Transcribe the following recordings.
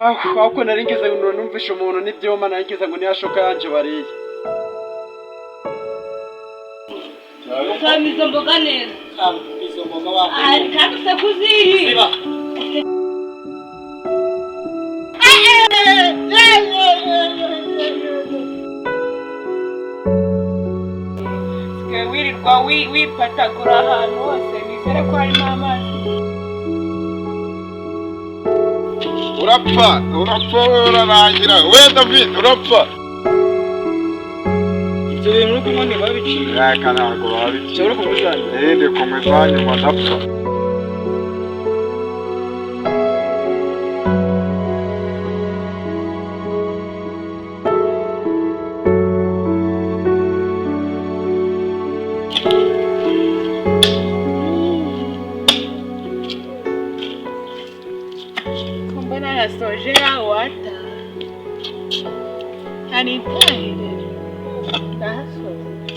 Ahubwo nari ngize ngo numvishe umuntu n'ibyuma, nari ngize ngo niya shoka yanje bariye. Ukama izo mboga neza. Izo mboga wa. Kandi se kuziri. Sigaye wirirwa wipatagura ahantu hose, nizere ko harimo amazi. Urapfa, urapfa, urarangira we David, urapfa. Ibyo bintu uri kunywa ntibabiciye. Reka, ntabwo babiciye. Ushobora kunywa izanyu. Eh, ndi kunywa izanyu ngo ndapfa. Mbona nasoje ya wata hanitahire ndahasoje.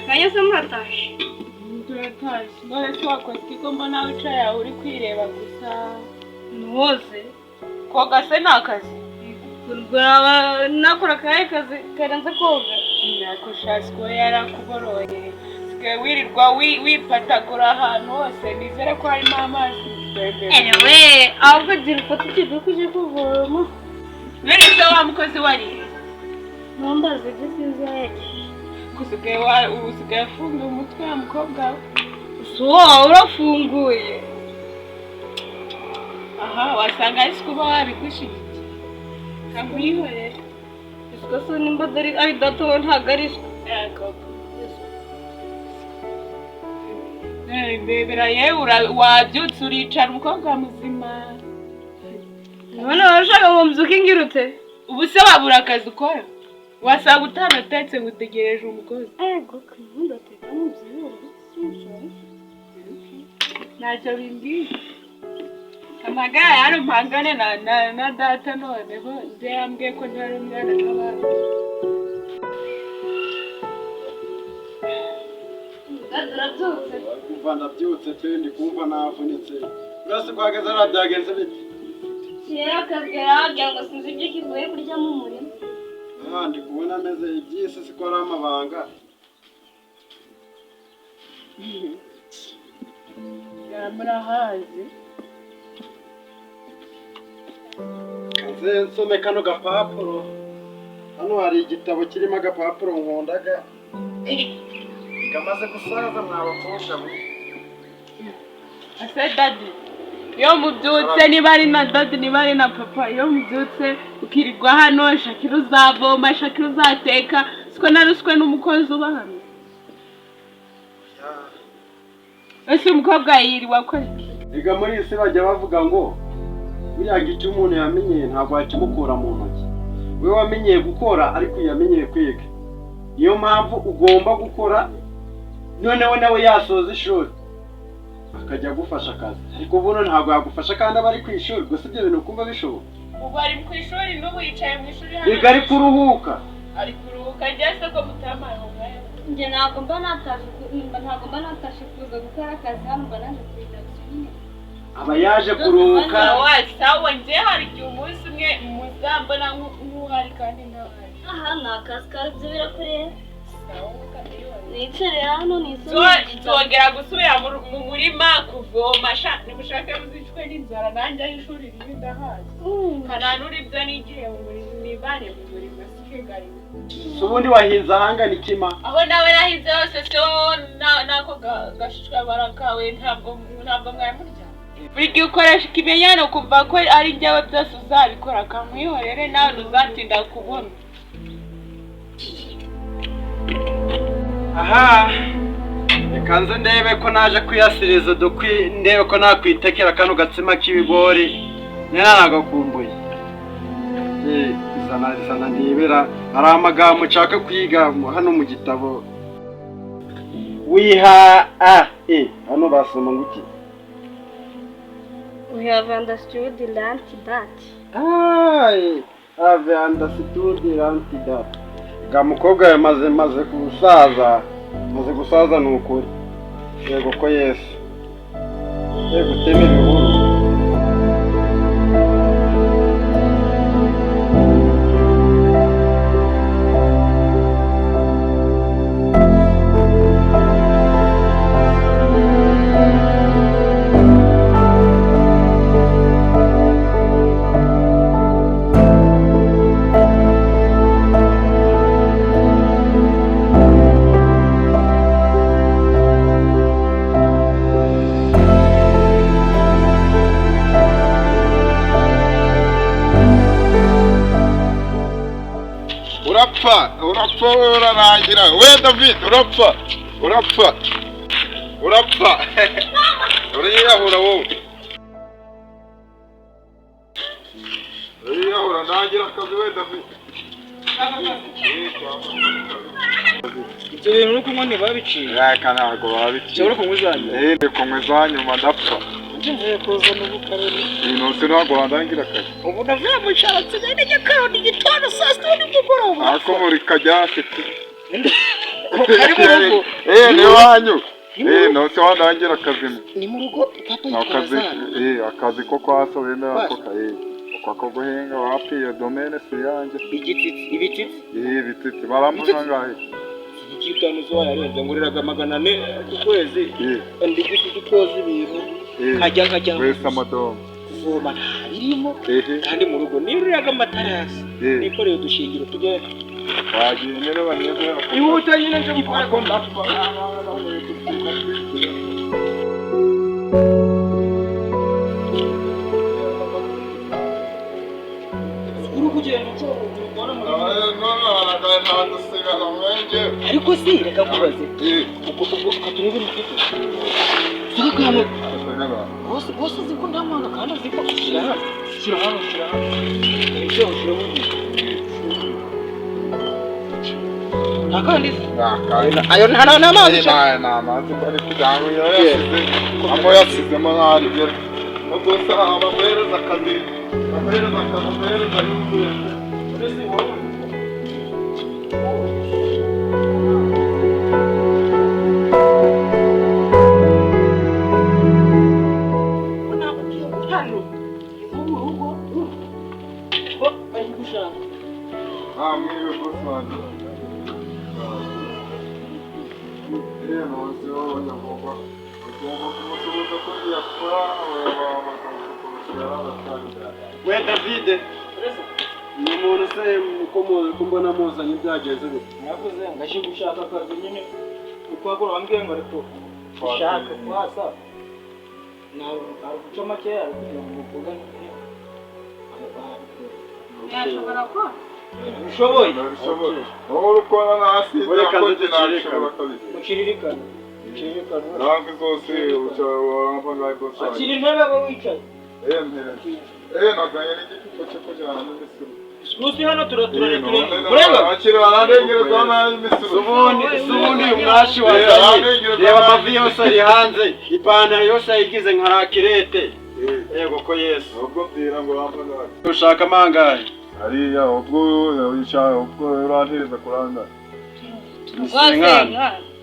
Akanya se muratashe? Turatashye. None se wakoze iki ko mbona wicaye aho uri kwireba gusa? Ntuze. Koga se ni akazi? Ubwo naba nakora akahe kazi karenze koga? Ntako sha, siko yarakuboroye. Sigaye wirirwa wipatagura ahantu hose, nizere ko harimo amazi. Anyway, ahubwo gira ufate ikiduka uje kuvoma. None se wa mukozi wariye? Ntumbaze ibyo sinzi aho yagiye. Usigaye usigaye afunga umutwe wa mukobwa we. Si wowe urafunguye. Aha wasanga ari kuba wabigushyigikiye, kakwihorera. Isuka se nimba ari data we ntabwo ari isuka. Yego. Ndebera yewe, wabyutse uricara, umukobwa muzima. None waba ushaka ngo mbyuke ngirute? Ubu se wabura akazi ukora? Wasanga utanatetse ngo utegereje umukozi. Ego, ndateka n'umubyeyi. Ntacyo bimbwiye. Amagara hano mpangane na data, noneho nze yambwiye ko ntari umwana nk'abandi. Urabyutse? Kumva ndabyutse pe, ndi kumva navunitse. Urase ko hageze hariya byagenze bite? Kera akabwira wagira ngo sinzi ibyo kivuye kurya mu murima. Aha ndi kubona ameze iby'isi siko ari amabanga. Murahazi. Nze nsome kano gapapuro. Hano hari igitabo kirimo agapapuro nkundaga, kamaze gusaza mwa bakobwa mwe. Ese daddy, iyo mubyutse, niba ari na daddy, niba ari na papa, iyo mubyutse ukirirwa hano, shakira uzavoma, shakira uzateka, siko naruswe n'umukozi uba hano? Ese umukobwa yiriwe akora iki? Biga muri iyi si bajya bavuga ngo buriya icyo umuntu yamenyeye ntabwo wakimukura mu ntoki. We wamenyeye gukora, ariko yamenyeye kwiga, niyo mpamvu ugomba gukora. Noneho nawe yasoza ishuri akajya agufasha akazi, ariko buno ntabwo yagufasha kandi aba ari ku ishuri. Gusa ibyo bintu kumva bishoboka? Ubu ari ku ishuri, n'ubu yicaye mu ishuri hano. Biga ari kuruhuka. Ari kuruhuka. Njye se ko mutamaye umwanya? Njye ntabwo mba natashe ntabwo mba natashe kuza gukora akazi hano, mba naje kuri nyine. Aba yaje kuruhuka. Sawa sawa, njye hari igihe umunsi umwe muzambona nk'uhari kandi ntahari. Aha ni akazi kawe, ibyo birakureba. Nicare hano nisome. Nzongera gusubira mu murima kuvoma sha, nimushake muzicwe n'inzara, nanjye aho ishuri riri ndahazi. Kananura ibyo nigiye mu murima, nivane mu murima sikigari. Si ubundi wahinze ahangana ikima? Aho nawe nahinze hose so nako gashishwabara kawe ntabwo mwari murya. Buri gihe ukoresha ikimenyane ukumva ko ari njyewe byose uzabikora, kamwihorere nawe ntuzatinda kubona. Aha reka nze ndebe ko naje kwiyasiriza udukwi, ndebe ko nakwitekera kano gatsima k'ibigori nari nagakumbuye. Zana zana ndebera, hari amagambo nshaka kwiga hano mu gitabo. Wiha a e hano basoma ngo iki? We have understood learned that. I have understood learned that. Ga mukobwa yamaze maze gusaza, maze gusaza ni ukuri. Yego ko Yesu. Yego uteme ibihuru. Urapfa, urapfa urarangira. We David, urapfa, urapfa, urapfa. Uriyahura wowe. Uriyahura ndangira akazi we David. Ibyo bintu uri kunywa ntibabiciye. Reka ntabwo babiciye. Ushobora kunywa izanyu. Ndi kunywa izanyuma ndapfa. Ngiye kuzana ubukaroni. Iyi ntabwo wandangira akazi. Ubu navuye mu cyaro nsigaye ndya karoni igitondo saa sita nimugoroba. Ako muri kajyasi. Ari mu rugo. Ni iwanyu. Nose wandangira akazi. Ni mu rugo papa yitwara zana. Akazi ko kwa so bemera ko kaye. Kwa guhinga wapiye domaine si yanjye. Igititsi, ibititsi. Ibititsi barambuza ngahe. Igitanu zo yarenze nguriraga 400 ku kwezi. Ndi gufite koza ibintu. Nkajya wese amadomo. Kuvoma ntabirimo kandi mu rugo niruraga amatarasi nikoreye udushingiro tujye wagiye nyine banyeze Ihute nyine nje gukora ariko si reka nkubaze ubwo katurebere ufite sura bose uzi ko nta mwana kandi azi ko shyira hano shyira hano shyira hano ibyo ushyira mu nta kandi ayo nta n'amazi nta amazi ari kugira ngo yasize amo yasizemo ntarigera ubwo se abamuhereza akazi amuhereza akazi amuhereza yuzuye uretse wowe. We David, ni umuntu se ko mbona muzanye byagenze bite? Navuze ngaje gushaka akazi nyine ukwagura wambwiye ngo ariko ushaka kwasa nawe ari guca make ari kugira ngo muvugane. Yashobora ko Ushoboye wowe uri kubona nasize akoze nashobora kabisa. Muciririkane muciririkane Ntabwo zose urampa rwose. Akira intebe wowe wicaye. Nazanye n'igipimo cyo kujyana n'imisoro. Gusi hano turaturare tureba. Akira arandengereza nabi imisoro. Subundi uyu mwashi wazanye reba amavi yose ari hanze, ipantaro yose ayigize nka rakirete. Yego ko Yesu. Ubwo mbwira ngo urampa ngahe. Ushaka amangahe? Hariya ubwo ubwo urantereza kuranga.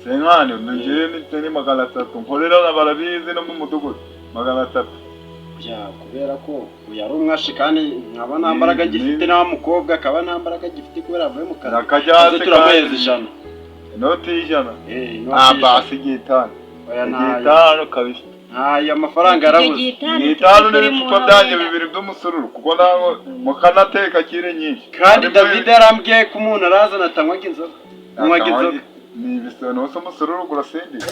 Senkani ngiye ni 300 nkorera barabizi no mu mudugudu 300. Ya kubera ko uyu ari umwashi kandi nkaba nta mbaraga gifite na mukobwa akaba nta mbaraga gifite kubera avuye mu kazi. Akajya turamuheza 100. Inoti y'ijana. Eh, inoti Ah, y'ijana. basi igitanu. Oya, ntayo. Igitanu kabisa. Ntayo, amafaranga yarabuze. Igitanu n'ibicupa byanjye bibiri by'umusururu, kuko nawe mukanateka kire nyinshi. Kandi David yarambwiye ko umuntu arazana atanywaga inzoga, anywaga inzoga. Ni ibisebe, ntuse umusururu gurasindira.